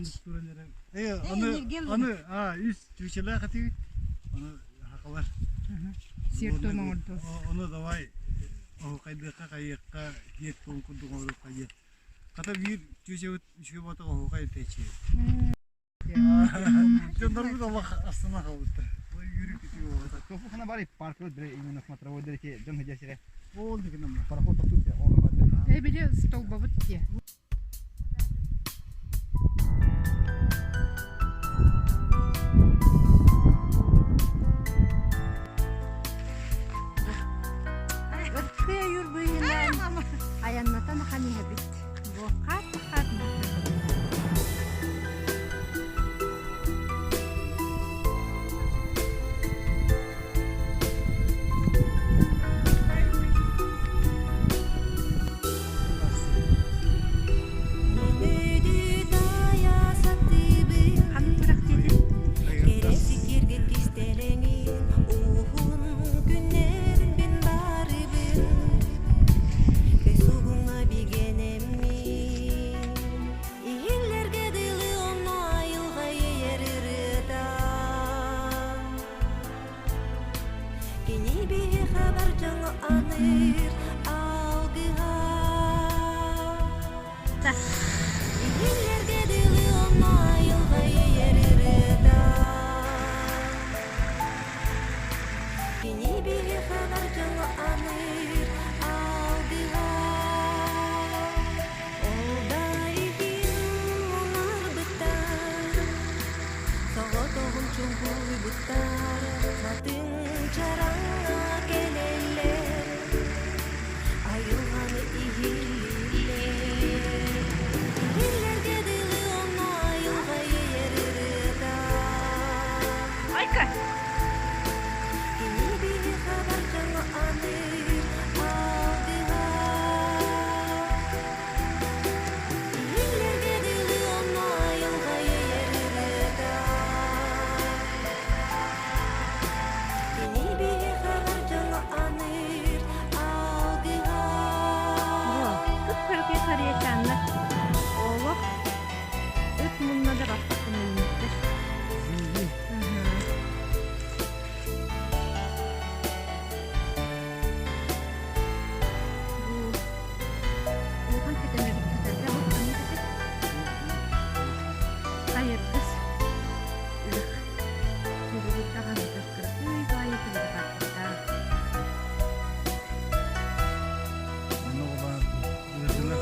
Оннук туран эрэ. Э, аны аны а үс чүчэлээх этибит. Аны хакалар. Сиэр-туом оҥордо. Ону давай оһукайдыахха хайыахха киэт туом курдук оҥоруохха диэн. Хата биир чүчэбит үчүгэй буотах оһукай тэчи. Дьоннорбут олох астына хаалбыттар. Үөрүү көтүү буолбата. Тофухана бар паркы бile именно смотровой дереки дьон хыдьа сире. Ол дигинамна. Пароход тохтуур сире ол бар. Э, били столбабыт дии. Ыркый ойуур быыһынан айаннатан ахан иһэбит. Бу хаат-хаат Ханнык күрэх диэтин? Кини биһиэхэ бар дьоҥҥо аныыр алгыһа. Иһиллэргэ дылы онно айылҕа иэйэр ырыата. Кини биһиэхэ бар дьоҥҥо аныыр алгыһа. Ол да иһин мунарбыттар, соҕотоҕун чуҥкуйбуттар, хатыҥ чараҥҥа кэлэллэр, айылҕаны иһиллииллэр. Иһиллэргэ дылы онно айылҕа иэйэр ырыата. Айка! Кини биһиэхэ бар дьоҥҥо аныыр алгыһа. Иһиллэргэ дылы онно айылҕа иэйэр ырыата. Кини биһиэхэ бар дьоҥҥо аныыр алгыһа. Кып-кыракый харыйачааннар олох ыт мунна да баппаккын өлмүттэр. Бу улахан кэтэмэбит кэтэргэ ол ханнык этэ? Хайыргыс үрэх Түбүгүт даҕаны кыргый баайы түбүгү Аны оҕолоор ыалдьылар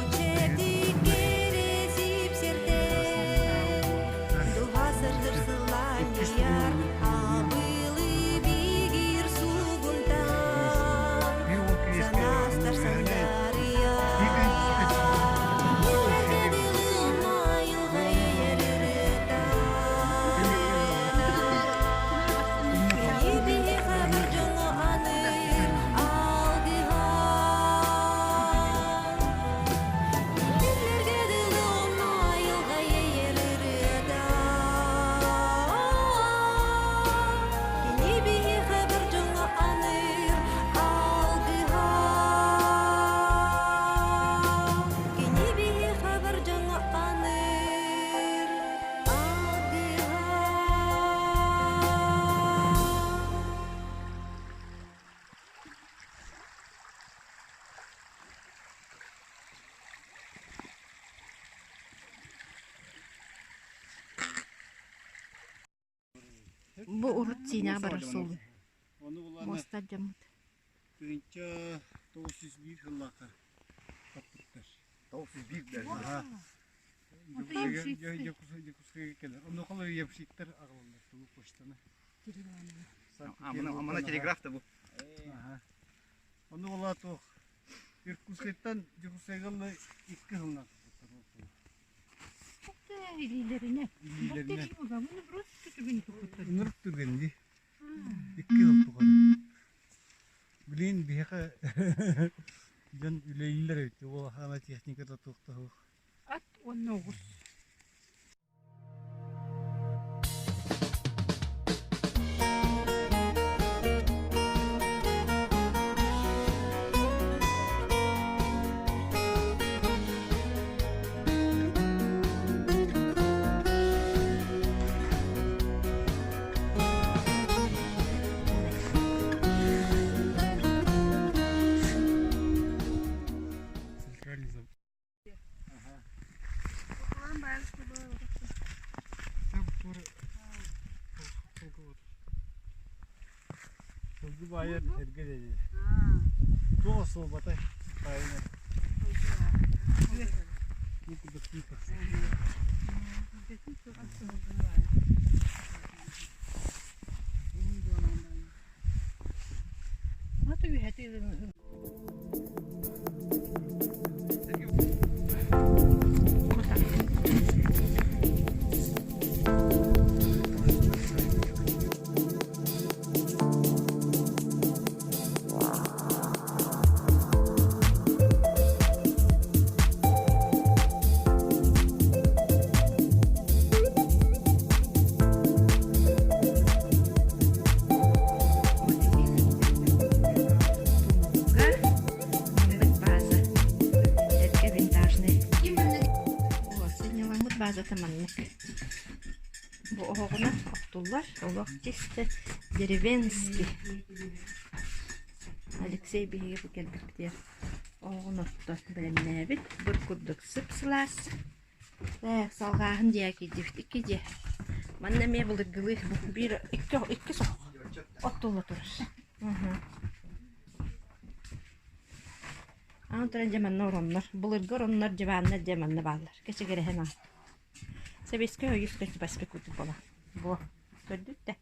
Кини биһиэхэ бар дьоҥҥо аныыр алгыһа. Кини биһиэхэ бар дьоҥҥо аныыр алгыһа. Бу урут Сиинэҕэ барар суолун муоста алдьаммыт. Тыһыынча 901 сыллаахха таппыттар. 901 да. Дьокуускайга кэлэр. Онуоха ямщиктар аҕалаллар тугу почтаны. Амана телеграф да бу. Ону ола туох Иркутскайтан Дьокуускайга икки сылынан туппуттар. Илиилэринэ. Илиилэринэ. Просто түгэн туппуттар. Ынырык түгэн дии. Икки сыл тухары. Билигин биһиэхэ дьон үлэлииллэр эбит. Улахан техниката туох да суох. Ат уонна оҕус. Сылгы баайар эргэ дии. Туох суолбатай таайына. Бу курдук тиит тахсар. Тумулга база. Эргэ винтажный. Сынньаламмыт базата маннык. Бу оһоҕунан оттуллар. Олох чисто деревенский. Алексей биһиги бу кэлбиппитигэр оһоҕун отто бэлэмнээбит. Быр курдук сып-сылаас. Так, салҕааһын дьиэ киирдибит. Икки дьиэ. Манна эмиэ былыргылыы биир икки икки сох оттулла турар. Аан туран дьэ манна ороннор. Былыргы ороннор, дьыбааннар дьэ манна бааллар. Кэчигирэһэн аҕай. Сэбиэскэй ойуус көстүбэспит курдук буолан. Буо, көрдүт да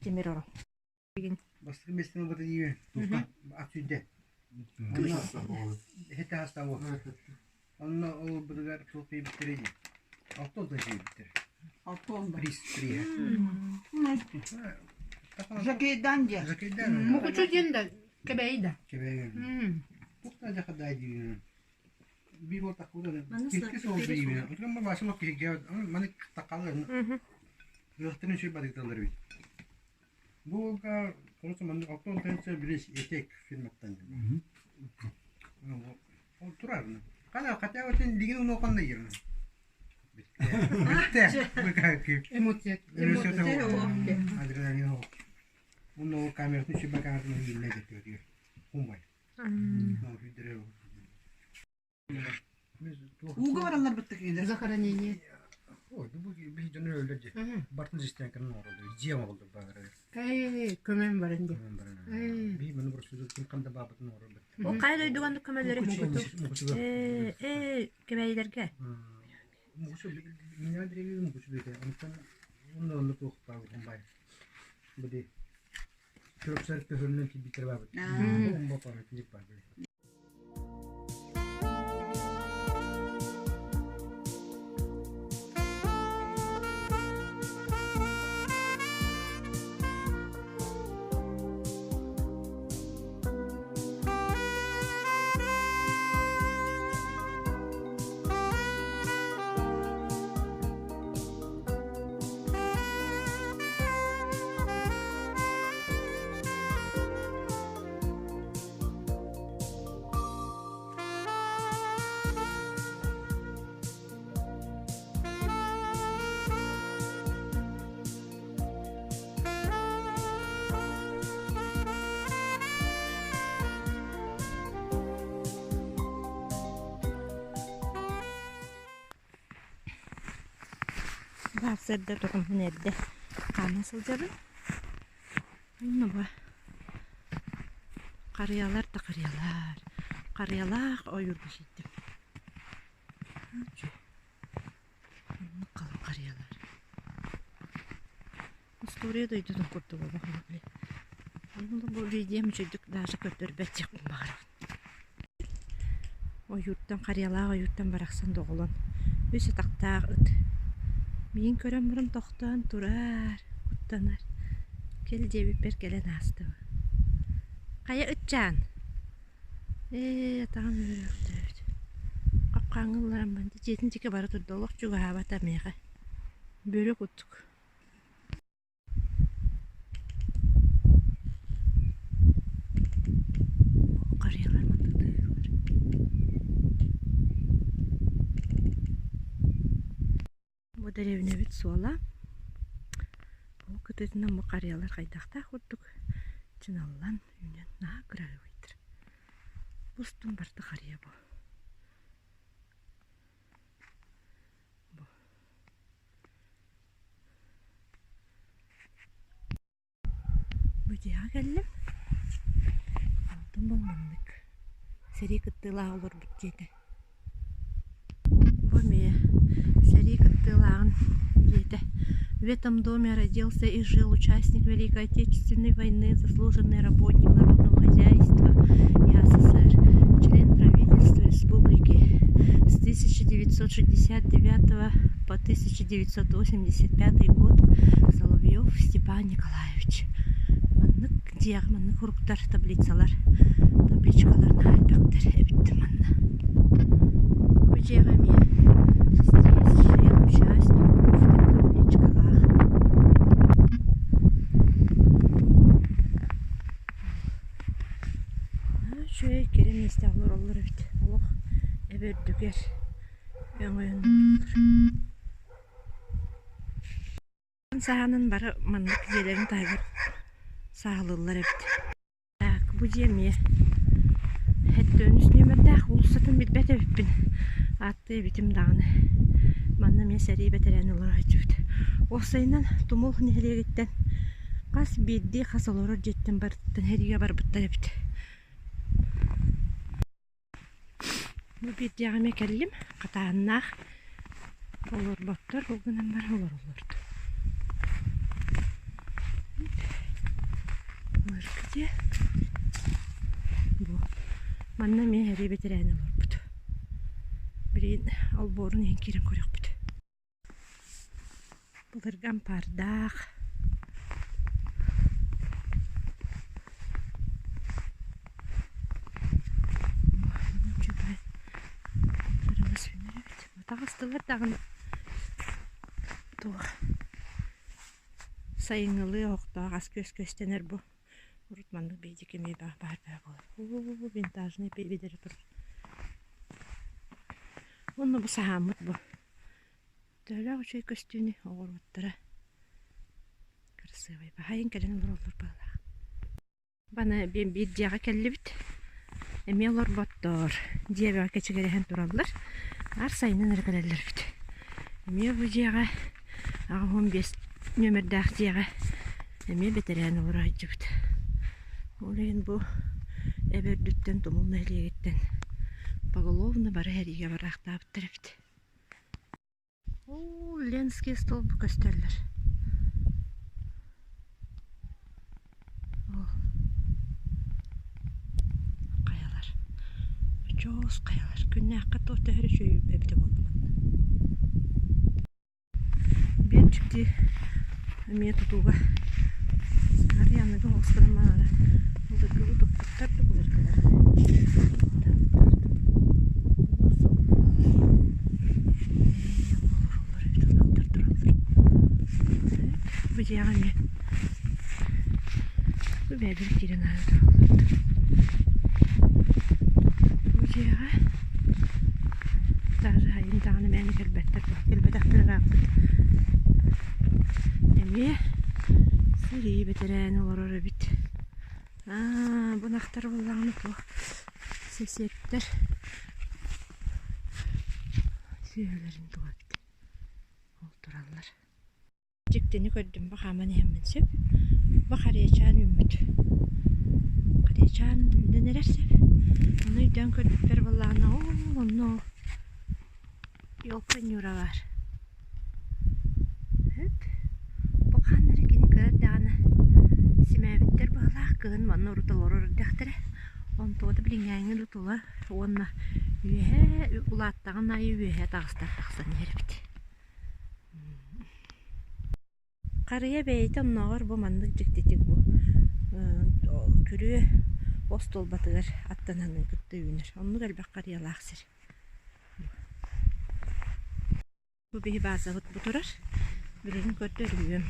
тимир орон. Бастакы миэстэни ылбыта дии туохха ат сүүрдэ. Онно эһэ таһастаабы. Онно ол ылбытыгар туох диэбиттэрэй дии. Алта олта диэбиттэр. Алта он Приз приз. Жакейдан диэн. Жакейдан. Мукучу диэн да кэбэйи да. Кэбэйи. Туохтан дьахадай диэн. Биир уол таккуда кирки суол диибин. Отон бу башы лок киһигэ маны такалар. Ыахтарын үчүй бадыкталар бит. Бу уолга короче маннык алтан тыһыынча билис этек фирматтан Ол турар. Хана хотя бы син дигин уну ханна йырын. Битте. Бу Эмоция. Эмоция. Адреналин хо. Уну камератын сүбэ камератын ииллэ кетти. Хумбай. Ууга бараллар бытта кинилэр. Захоронение. Ой, бу биһи дьону өлөр дии. Бартын жестянканы оҥороллор, дьиэ оҥороллор баҕарар. Эй, көмөн баран дии. Биһи маны просто ким ханда баабытын оҥорор Ол хайа дойдуганнык көмөлөрү Ээ, ээ, кэбээйилэргэ. Мукучу меня древний мукучу бите. Онтон онно онно туох баабытын бай. Били Түрөксөр көһөрүнэн тиийбиттэр баабыт. Бомба памятник бар били. Баапсарда тоҕуһун эрдэ хаама сылдьабын. Онно бу харыйалар да харыйалар. Харыйалаах ойуурга ситтим. Оннук халыҥ харыйалар. Остуоруйа дойдутун курдук олох били. Онно бу видеом үчүгдүк даже көрдөрбөт диэхпин баҕарабын. Ойууртан харыйалаах ойууртан барахсан доҕолон үс атахтаах ыт миигин көрөн баран тохтоон турар, куттанар. Кэл диэбиппэр кэлэн ааста. Хайа ытчаан? Ээ, атаҕым үөрүөхтөөбүт. Хапкааҥҥа ылларан баран дьиэтин диэки бара турда, олох чугаһаабата миэхэ. Бөрө курдук. Харыйалар мындытыылар. Бу дэриэбинэбит суола. Ол кытыытынан бу харыйалар хайдахтаах курдук чыналлан үүнэн наһаа кыраһыабайдар. Бу устун барыта харыйа бу. Бу. Бу дьиэҕэ кэллим. Онтон бу маннык сэрии кыттыылаах олорбут дьиэтэ. Бу эмиэ сэрии кыттыылааҕын дьиэтэ. В этом доме родился и жил участник Великой Отечественной войны, заслуженный работник народного хозяйства ЯССР, член правительства республики с 1969 по 1985 год Соловьев Степан Николаевич. Маннык дьиэҕэ маннык суруктар, таблицалар, табличкалар наһаа элбэхтэр эбит манна. Бу дьиэҕэ эмиэ здесь жил участник табличкалаах. Үчүгэй кэрэ миэстэҕэ олороллор эбит. Олох эбэ үрдүгэр өҥөйөн олороллор. Саһаанын бары маннык дьиэлэрин таһыгар сааһылыыллар эбит. Так, бу дьиэ эмиэ Хэттөөнүс нүөмэрдээх уулуссатын билбэт эбиппин. Ааттыы эбитим даҕаны. Манна эмиэ сэрии бэтэрээнэ олоро сылдьыбыт. Уопсайынан Тумул нэһилиэгиттэн хас биирдии хас олорор дьиэттэн барыттан сэриигэ барбыттар эбит. Бу биирдиэҕи эмэ кэллим, хатааннаах олорботтор, ол гынан баран олороллор Былыргы дьиэ. Бу манна эмиэ эрии бэтэрээнэ олорбут. Билигин олбуорун иһин киирэн көрүөхпүт. Былыргы ампаардаах Таҕыстылар даҕаны туох сайыҥҥылыы оһохтоох ас күөс күөстэнэр бу урут маннык биһиги эмиэ баар баар буолар уу винтажный бэйбидэрэ турар уонна бу саһааммыт бу Төһөлөөх үчүгэй көстүүнү оҕуруоттара кырасыабай баһайын кэлэн олороллор быһыылаах. Баны биир дьиэҕэ кэллибит. Эмиэ олорботтор. Дьиэбэҕэ кэчигирэһэн тураллар. Аар сайынын эрэ кэлэллэр эбит. Эмиэ бу дьиэҕэ 85 нүөмэрдээх дьиэҕэ эмиэ бэтэрээн олоро сылдьыбыт. Ол иһин бу эбэ үрдүттэн Тумул нэһилиэгиттэн поголовно бары сэриигэ бараахтаабыттар эбит. Оо, Ленские столбы көстөллөр. Ол хайалар. Очоос хайалар. Күннээххэ туох төһөр үчүгэй эбитэ буолла манна. Биир дьикти эмиэ тутууга Арыйаныга оҕустарым аара былыргы туппуттар да былыргылар. Бу дьиэҕэ эмиэ бу бэйэлэрэ киирэн аара тураллар. Бу дьиэҕэ даже айын даҕаны мээнэ кэлбэттэр кэлбэтэхтэр ырааппыт. Эмиэ сэрии бэтэрээнэ олорор эбит. Аа, бу ынахтар буоллаҕына туох сэсиэттэр сүөһүлэрин тула эбит. Ол тураллар. Дьиктини көрдүм, бу хааман иһэммин сөп. Бу харыйачаан үүммүт. Харыйачаан үүнэн эрэр сөп. Ону өйдөөн көрбүппэр буоллаҕына, оо, онно Елка ньуура баар. Эт, бу хаһан эрэ кини кыра эрдэҕинэ симээбиттэр быһыылаах кыһын манна урут олорор эрдэхтэрэ. Онтуота билиҥҥээҥҥи да тула уонна үөһээ улааттаҕын аайы үөһээ таҕыстар тахсан иһэр эбит. Харыйа бэйэтэ оннооҕор бу маннык дьиктитик бу күрүө остуолбатыгар аттананы кытта үүнэр. Оннук элбэх харыйалаах сир. Бу биһи баазабыт бу турар. Билигин көрдөрүөм.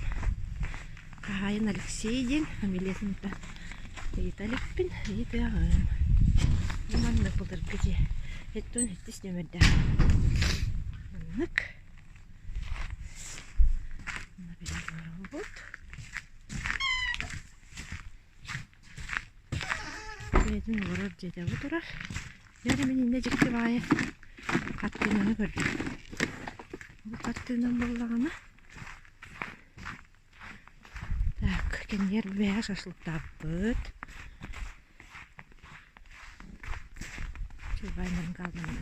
Хаһаайын Алексей диэн фамилиятын ыйыта иликпин, ыйытыаҕым. Бу маннык былыргы дьиэ. Хэттон хэттис нүөмэрдээх. Маннык. Бэйэтин олорор дьиэтэ бу турар. Бэйэтэ мин иннэ дьикти баайы хартыынаны көрдүм. Бу хартыынан буоллаҕына так кэннигэр бэйэҕэ шашлыктаабыппыт. Чугай мангалынан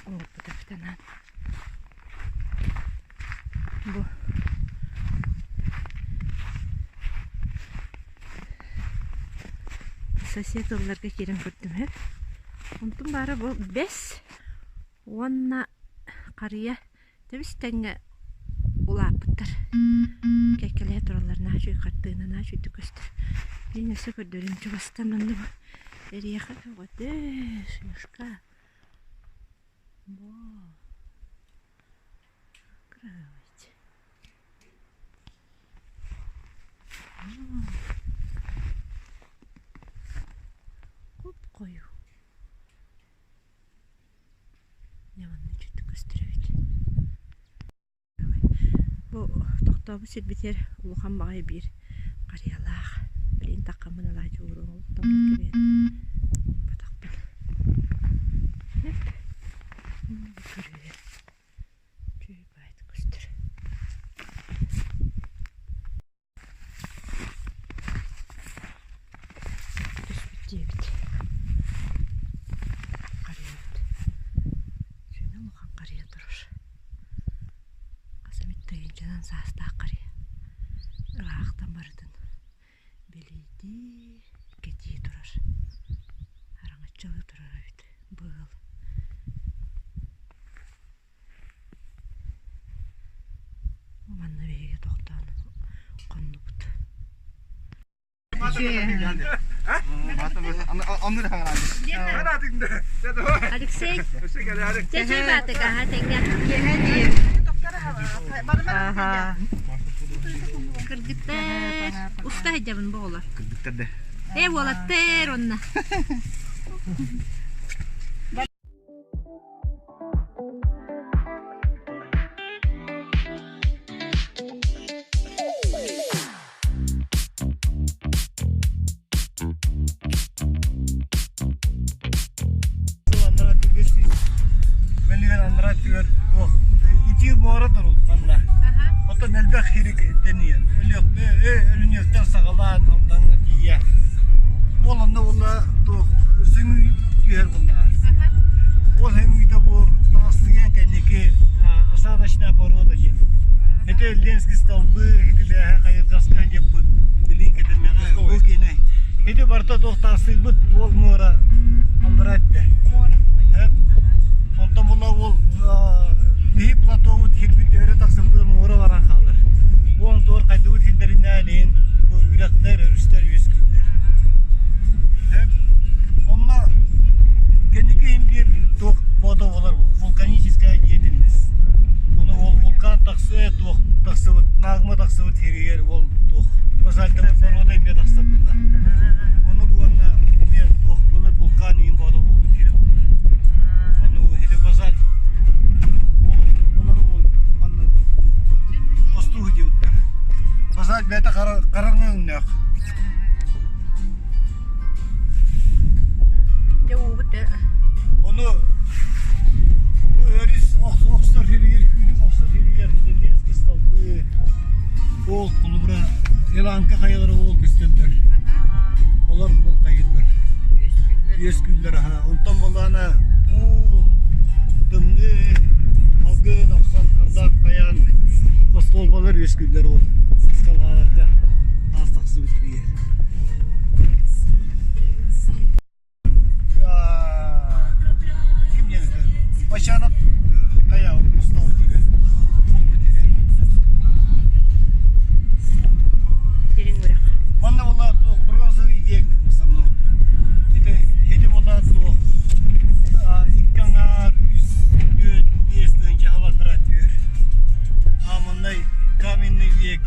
оҥорбут эбит анаан. Бу сосед ыалларга киирэн көрдүм үһү. Онтум баара бу бэс уонна харыйа тэбис тэҥҥэ улааппыттар. Кэккэлэһэ тураллар наһаа үчүгэй хартыына наһаа үчүгэйдик көстөр. Мин өссө көрдөрүүм чугастан манна бу эриэхэ бөҕөтө шишка. Бо. Кровать. Хоп-хойуу. Дьэ манна үчүгдүк көстөр эбит. Бу тохтообут сирбитигэр улахан баҕайы биир харыйалаах. Билигин таххаммын алаадьы ууруом олохтоохтук кэбиһэн уурбатахпын. Эп. Көрүө. Үчүгэй баайдык көстөр. Түспүт диэбит. Харыйабыт. Сүүнэ улахан харыйа турар. Хас эмит тыһыынчанан саастаах харыйа. Ыраахтан барытын билийдии, кэтии турар. Араҥаччылыы турар эбит быыл. Манна биһиги тохтоон хоннубут. Алексей, чэчэй баатык аха тэҥҥэ. Кыргыттар, уста сылдьабын бу оҕолор. Кыргыттар да. Ээ уолаттар онно. Мэлигэн анараа түгэр туох итии буора турул манна. Оттон элбэх хирик тэнийэн өлүнүөхтэн саҕалаан Алдаҥҥа тиийэ. Ол онно буолла туох сөҥүү түһэр буолла. Ол сөҥүүтэ бу таҥастыйан кэнники осадочная порода диэн. Ити Ленский столбы, ити бээһэ хайыргаска диэппит билин кэтэмэҕэ бу кини. Ити барыта туох таҥастыйбыт уол муора аллара эттэ. Онтон була ол биһи платобут сирбит өрө тахсыбытыгар муора баран хаалар. Уон туор хайдыбыт сирдэринээн иһин бу үрэхтэр, өрүстэр үөскүүллэр. Онно кэнники иһин биир туох боото буолар вулканическая деятельность. Ону ол вулкан тахсыа туох тахсыбыт, магма тахсыбыт сиригэр ол туох базальтовый порода эмиэ тахсар буолла. Ону уонна эмиэ туох былыр вулкан иһин боото буолбут сирэ буолла. Ону ити базальт олору ол манна хостуу диэбиттэр. Базальт бэйэтэ хараҥа өҥнөөх. Дьэ уубут Ону бу өрүс охсор сиригэр, күүрүк охсор сиригэр Ленский столбы, ол холобура Иланка хайалара ол көстөллөр. Олор ол хайыыллар. Үөскүүллэр аха. Онтон буоллаҕына уу тымныы алгын охсон ардах хайаан остуолбалар үөскүүллэр ол скалаларга таас тахсыбыт сиригэр. Ким диэн этэ? Бачанов хайа устал тире. Дириҥ үрэх. Манна буолла туох бронзовый век в основном. Ити ити буолла туох икки аҥаар үс түөрт биэс тыһыынча халаннара түөр. А маннай каменный век.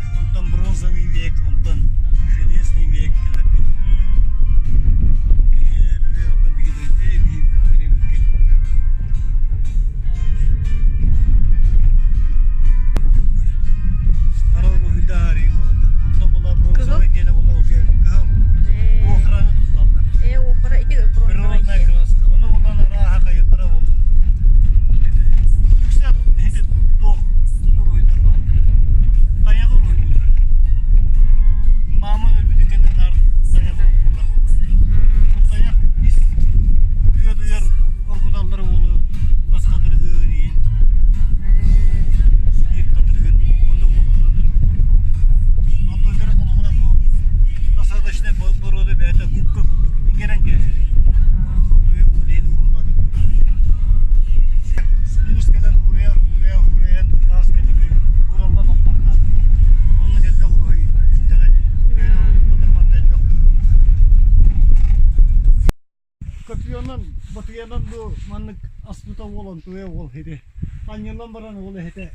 Сыанан бу маннык аспыта уол онтуе уол ити. Анньыллан баран уол эһэтэ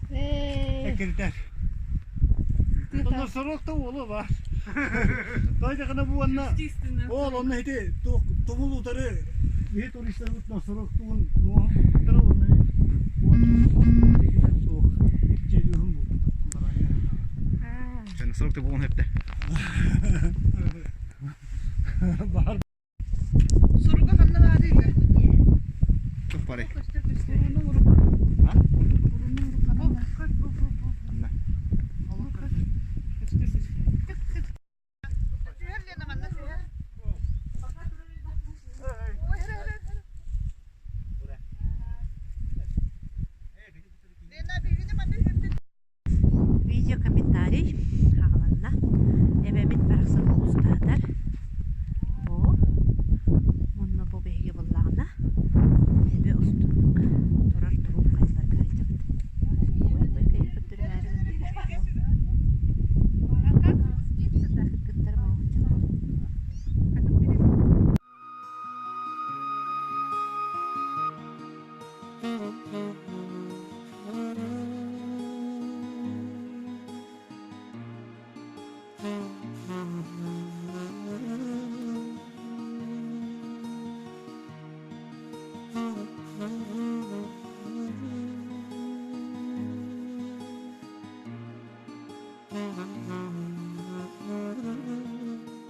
экиритэр. Онно сорох да уолу бар. Тойдахына бу уонна ол онно ити тумул утары биһи туристарбыт носорог тугун нуоһун булбуттара уонна суох иччиэлүүһүн булбуттар. Носорог тубулун өттө. Баар Суруга ханна баарый да? Тух барый? Уруну урук. А? Уруну урук ханна баар? Ханна? Түһэр Лена манна түһэр. Лена биһигини манна түһэрдин. Видеокомментарий аҕаланна. Эбэбит барахсан олустаатар. Бу уонна бу биһиги буллаҕына эбэ устун турар туруук хайаларга сылдьабыт. Ой, ой, кэйи көрдөрүмээри Кыргыттар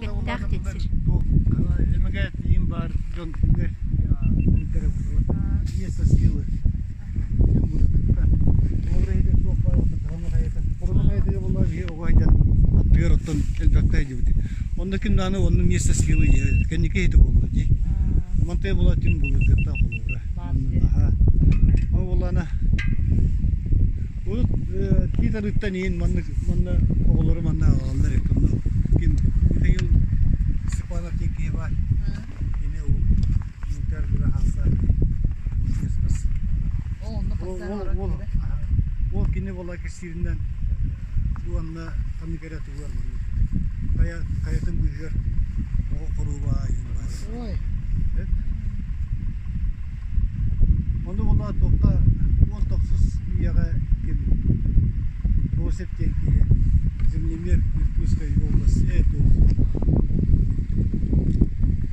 Кэттээх диэн сир. Эмэгэт иин баар дьон үҥэр үҥэрдэрэ буолар. Место силы. Аттыгар оттон элбэхтэ дибит. Онно ким дааны онно место силы кэнники иһити буолла дии. Мантай була түн буолла кытта холобура. Аха. Ол буоллаана Урут Питерыттан иһин маннык манна оҕолору манна аҕалаллар эбит. Онно ким Михаил Степанов диэн киһи баар. Кини ол Интер быраһааса ол кини буола кэпсииринэн уонна ханнык эрэ тугар маннык хайа хайатын быыһыгар оҕо хоруоба иһин баар. Ону була туохха уон тохсус үйэҕэ ким Лосев диэн киһи землемер Иркутской области туох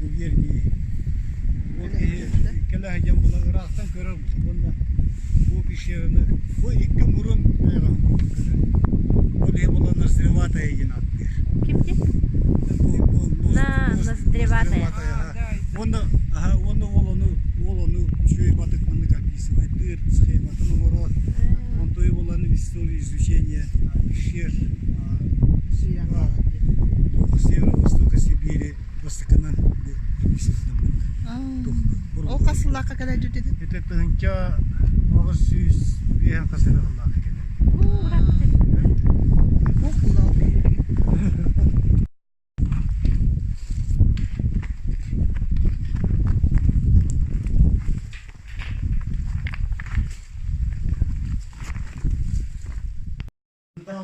губернии ол киһи кэлэ сылдьан була ыраахтан көрөр уонна бу пещераны бу икки мурун айаҕаһын курдук көрөр. Ол иһин була Ноздреватая диэн ааттыыр. Ким диэн? На Ноздреватая. Уонна аха уонна уол ону уол ону үчүгэй батык маннык описывайдыыр схематын оҥорор. Онтуй буолан в истории изучения пещер северо-востока Сибири бастакынан описывайдаммыт. Ол хас сыллаахха кэлэр дьүтэтин? Это тыһынча 900 хас сыллаахха кэлэр. Ох, кулаах.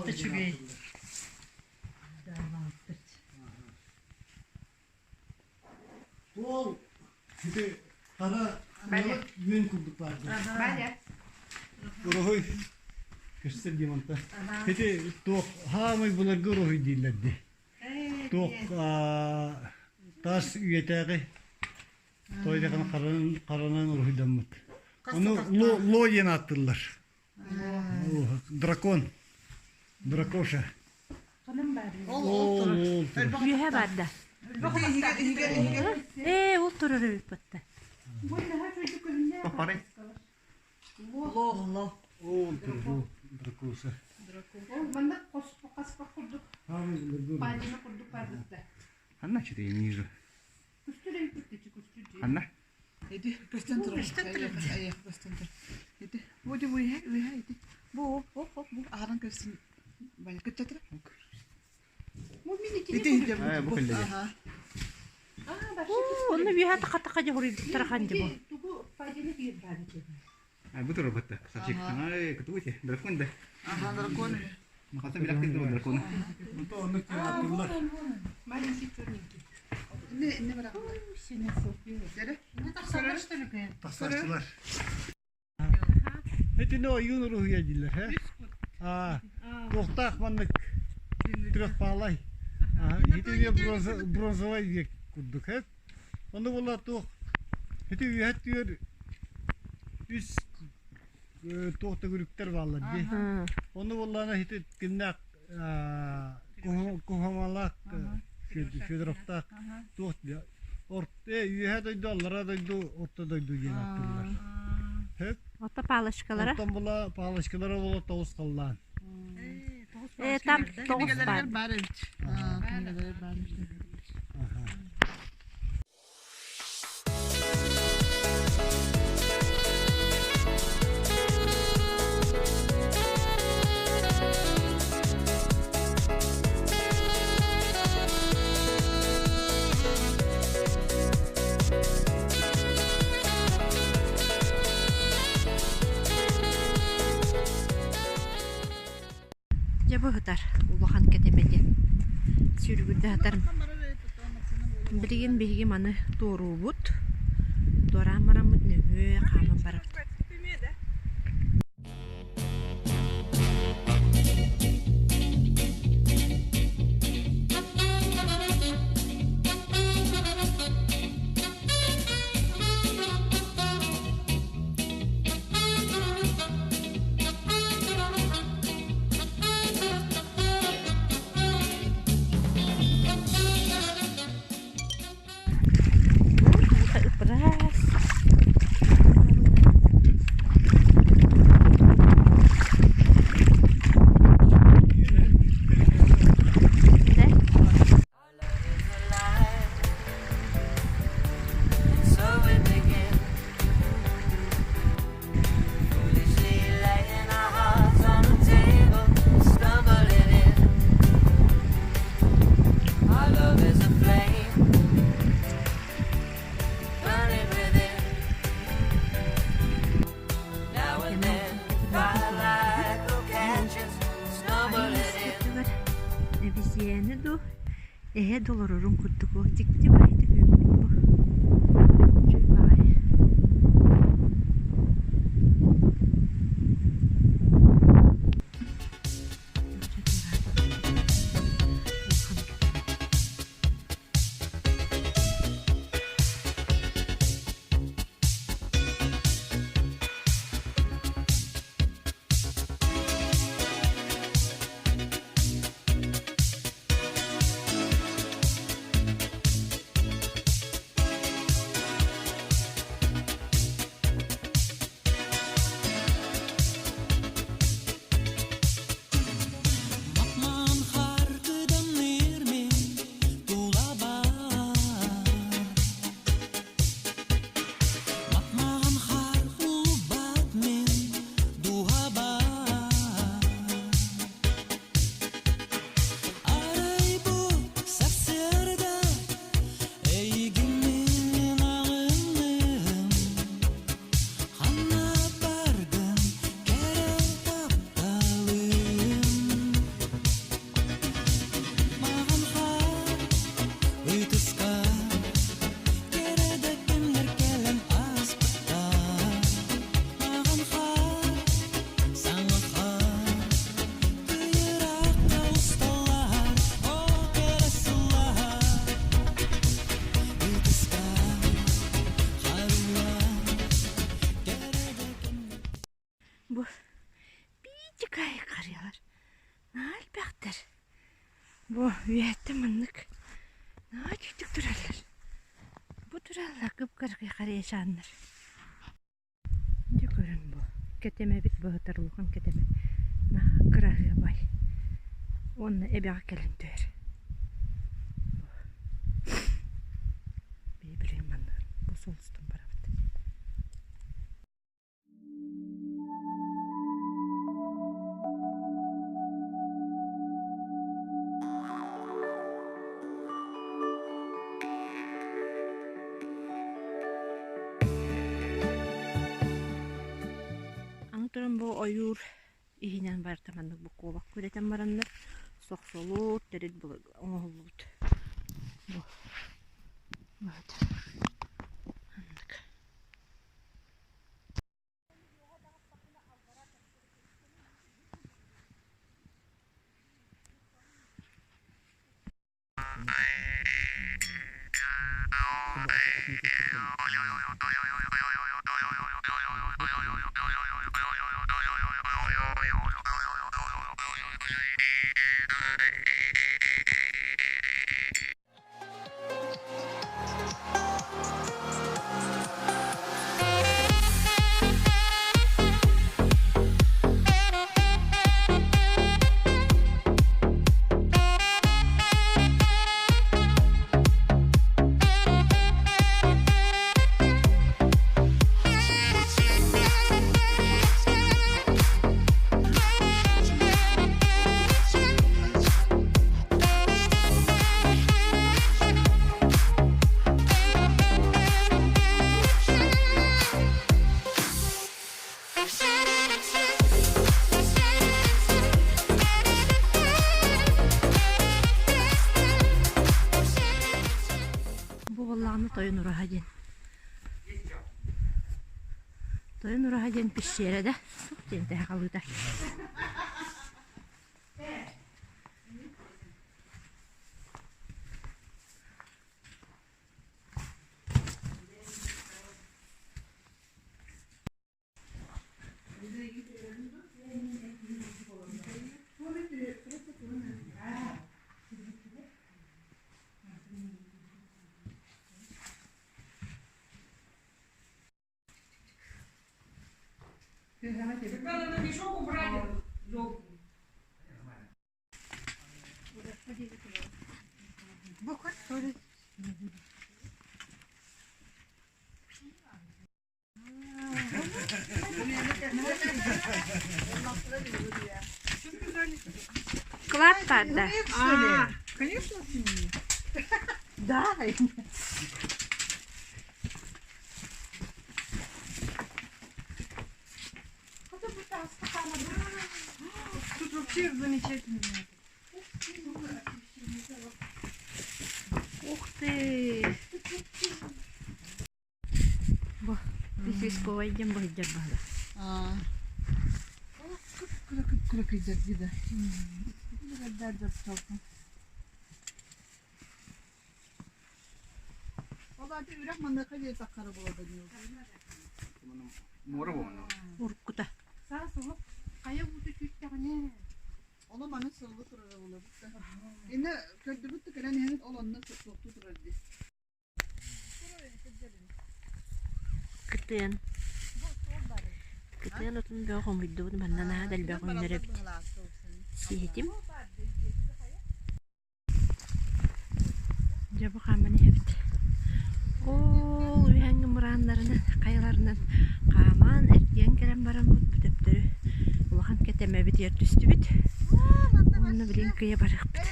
Үчүгэй. Ол ити хара үөн курдук баар. Уруһуй көстөр диэманта. Ити туох хаамай былыргы уруһуй дииллэр дии. Туох таас үйэтээҕи тойдакан харанан уруһуйдаммыт. Ону ло диэн ааттыыллар. Дракон. Дракоша. Ол ол турар. Үөһэ барда. Ээ, ол турар эбит батта. Папарай. Ло. Ол турар, дракоша. Манна хаспах курдук, паанина курдук барбытта. Ханна что-то я не вижу. Күстүр эбит күстүр. Ханна? Иди, көстөн турар. Көстөн турар. Айах, көстөн турар. Иди. Бу ди бу иһэ, иһэ иди. Бу, оп, оп, бу аһаран көстөн. Баля көттө Бу мин Ити итини иһэ Э, бу бу. кэллэ. Аха. Оо, онно үөһэ таха-таха дьоһуруйбуттара ханди бу. Тугу паанина биир баар этэ. А, бу турар батта. Красавчик. Ай, кытуйте. Дракон да. Аха, дракон. Махата билак тик дракон. Онто оннук диэн ааттыыллар. Маленький черненький. Не, не барак. Сене Дere. Не тахсалар что ли? Тахсааччылар. Итини ойуун уруһуйа дииллэр, һэ? Аа, туохтаах маннык трехпалай. Ити үйэ бронзовай век курдук, һэ? Ону була туох ити үөһэ түөр үс туох төгүрүктэр бааллар дии. Ону буоллаҕына ити кимнээх Куһумалаах Федоровтаах туох үөһэ дойду, аллараа дойду, орто дойду диэн ааттыыллар. Сөп? Ото палочкалара? Оттон була палочкалара була тоҕус халлаан. Э, там тоҕус баар. Баар эбит. Кинигэлэр баар эбит. Дьэ быһытар улахан кэтэмэ диэн сүүрүгүрдэ сытар. Билигин биһиги маны туоруубут. Туораан бараммыт нөҥүө хааман барабыт. Ыпырас. Эбизиэни дуу, эһэ долорорун курдук дьикти баҕайытык үүммүт бу. Үчүгэй баҕайы. Бу биитикай харыйалар наһаа элбэхтэр. Бу үөһэттэн маннык наһаа үчүгдүк тураллар. Бу тураллар кып-кыракый харыйачааннар. Дьэ көрүҥ бу, кэтэмэбит быһытар улахан кэтэмэ наһаа кыраһыабай уонна эбэҕэ кэлэн түһэр. Бу билигин манна бу суол устун барабыт. Аны туран бу ойуур иһинэн барыта маннык бу куобах күрэтэн бараннар сохсолуур тэрил оҥоһуллубут. Бу. Маннык. Бу буоллаҕына Тойон Ураһа диэн. Тойон Ураһа диэн пещера да суох диэн тэһэ халыыта. Мешок убрали, елку. Клад баарда. А, конечно, синие. Да. Тут вообще замечательно. Ух ты! Бу Висковай диэн быһыйдар баһыла. Кып-кыра кыйдар да. Ол аты үрэх маныаха диэри таххара буолар Муора буолан. Уруккута. Саас олох хайа ууту күүттэҕинэ. Ону маны сыллы турара буолабыт да. Инне көрдүбүт да кэлэн иһэн ол онно суохтуу турар дии. Кытыан. Кытыан отун бөҕө хомуйдубут манна наһаа да элбэх үүнэр эбит. Сиэтим. Дьэ бу хааман иһэбит. Ол үһэҥҥэ мырааннарынан, хайаларынан хааман эргийэн кэлэн бараммыт бу төптөрү улахан кэтэмэбитигэр түстүбүт. Уонна билигин кыйа барыахпыт.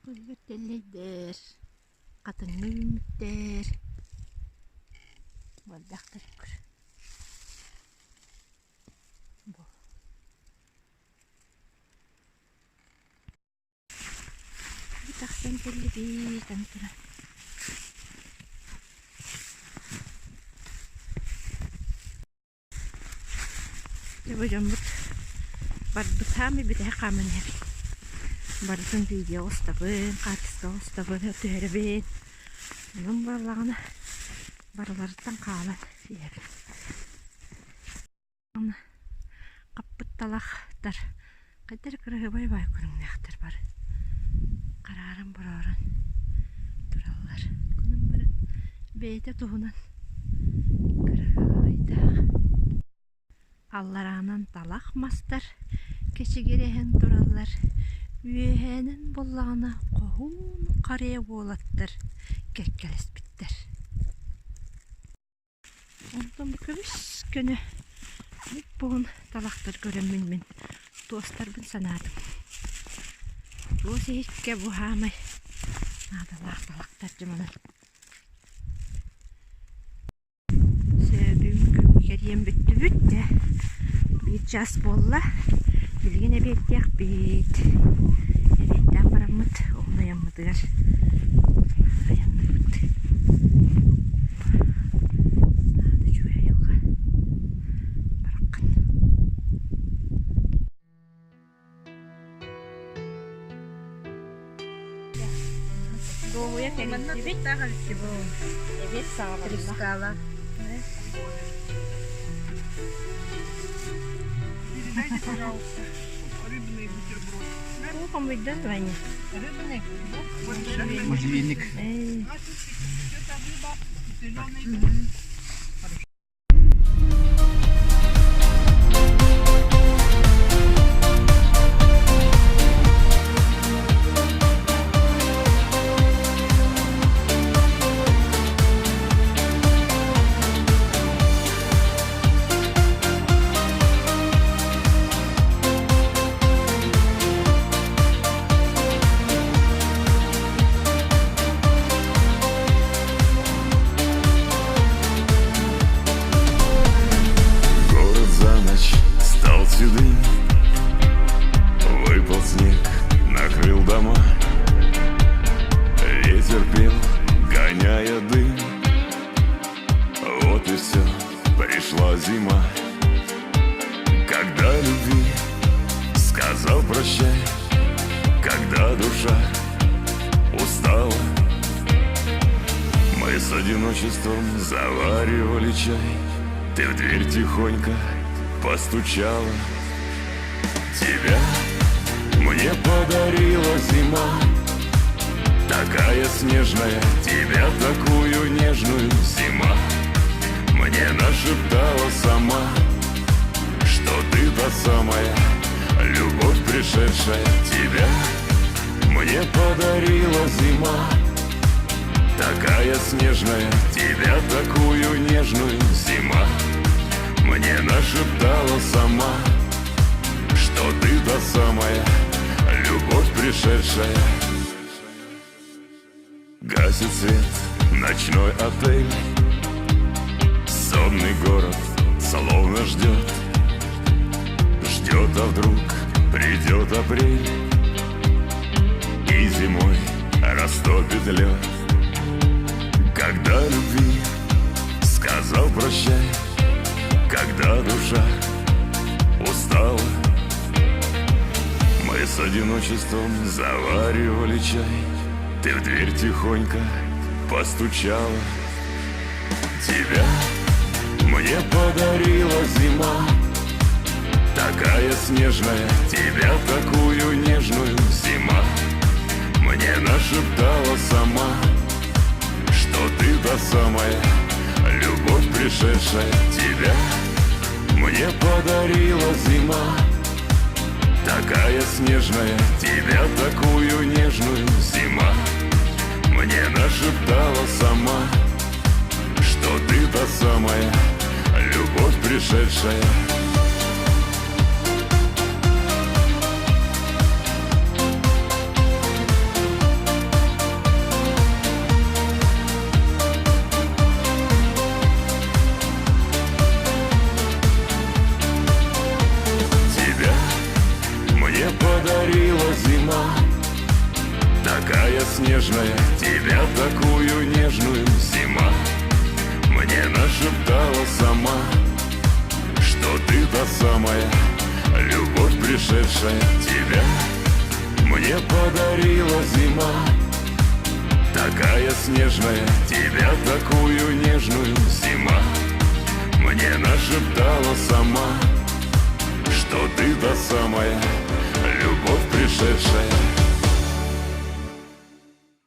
Көллөр тэллэйдэр, хатыҥҥа үүммүттэр, буолбахтар көр. Бу. Бу тахсан кэллибит аны туран. Дьэ бу дьоммут барбыт саамай бүтэһик хааман иһэбит. Барытын видео устабын, хаартыска устабын, түһэрэбин. Онон буоллаҕына барыларыттан хаалан иһэбин. Хаппыт талахтар хайдах эрэ кыраһыабай баай көрүҥнээхтэр бары харааран-бороорон тураллар. Онон баран бэйэтэ туһунан кыраһыабайдаах. Аллараанан талах мастар кэчигирэһэн тураллар, үөһээнэн буоллаҕына хоһуун харыйа уолаттар кэккэлэспиттэр. Онтон бу көбүс көнө бугун талахтар көрөммүн мин туостарбын санаатым. Туос иһиккэ бу хаамай наадалаах талахтар дьомонон. Бүгүн күҥҥэ кэрийэн бүттүбүт дьэ биир чаас буолла билигин эбиэттиэхпит эбиэттээн бараммыт уһун айаммытыгар айанныыбыт үчүгэй айылҕа бараххан Дуоһуйа кэлиттибит. Эбиэт саҕаланна. Трескала. Передайте, пожалуйста, рыбный бутерброд. Уу хомуйдун, Ваня. Рыбный? Можжевельник. Эй. Это рыба зеленый. Город за ночь стал седым, Выпал снег, накрыл дома. Ветер пел, гоняя дым. Вот и все, пришла зима. Когда любви сказал прощай, Когда душа устала, Мы с одиночеством заваривали чай. Ты в дверь тихонько постучала. Тебя мне подарила зима, Такая снежная, тебя такую нежную зима Мне нашептала сама, что ты та самая Любовь пришедшая тебя Мне подарила зима Такая снежная, тебя такую нежную зима Мне нашептала сама, что ты та самая Любовь пришедшая Гасит свет ночной отель Сонный город словно ждет Ждет, а вдруг придет апрель И зимой растопит лед Когда любви сказал прощай Когда душа устала Мы с одиночеством заваривали чай Ты в дверь тихонько постучала Тебя мне подарила зима Такая снежная, тебя такую нежную зима Мне нашептала сама, что ты та самая Любовь пришедшая тебя Мне подарила зима Такая снежная, тебя такую нежную зима Мне нашептала сама, что ты та самая Любовь пришедшая. Тебя мне подарила зима Такая снежная, тебя такую нежную зима Мне нашептала сама, что ты та самая Любовь пришедшая тебя Мне подарила зима Такая Такая снежная, тебя такую нежную зима Мне нашептала сама, что ты та самая Любовь, пришедшая.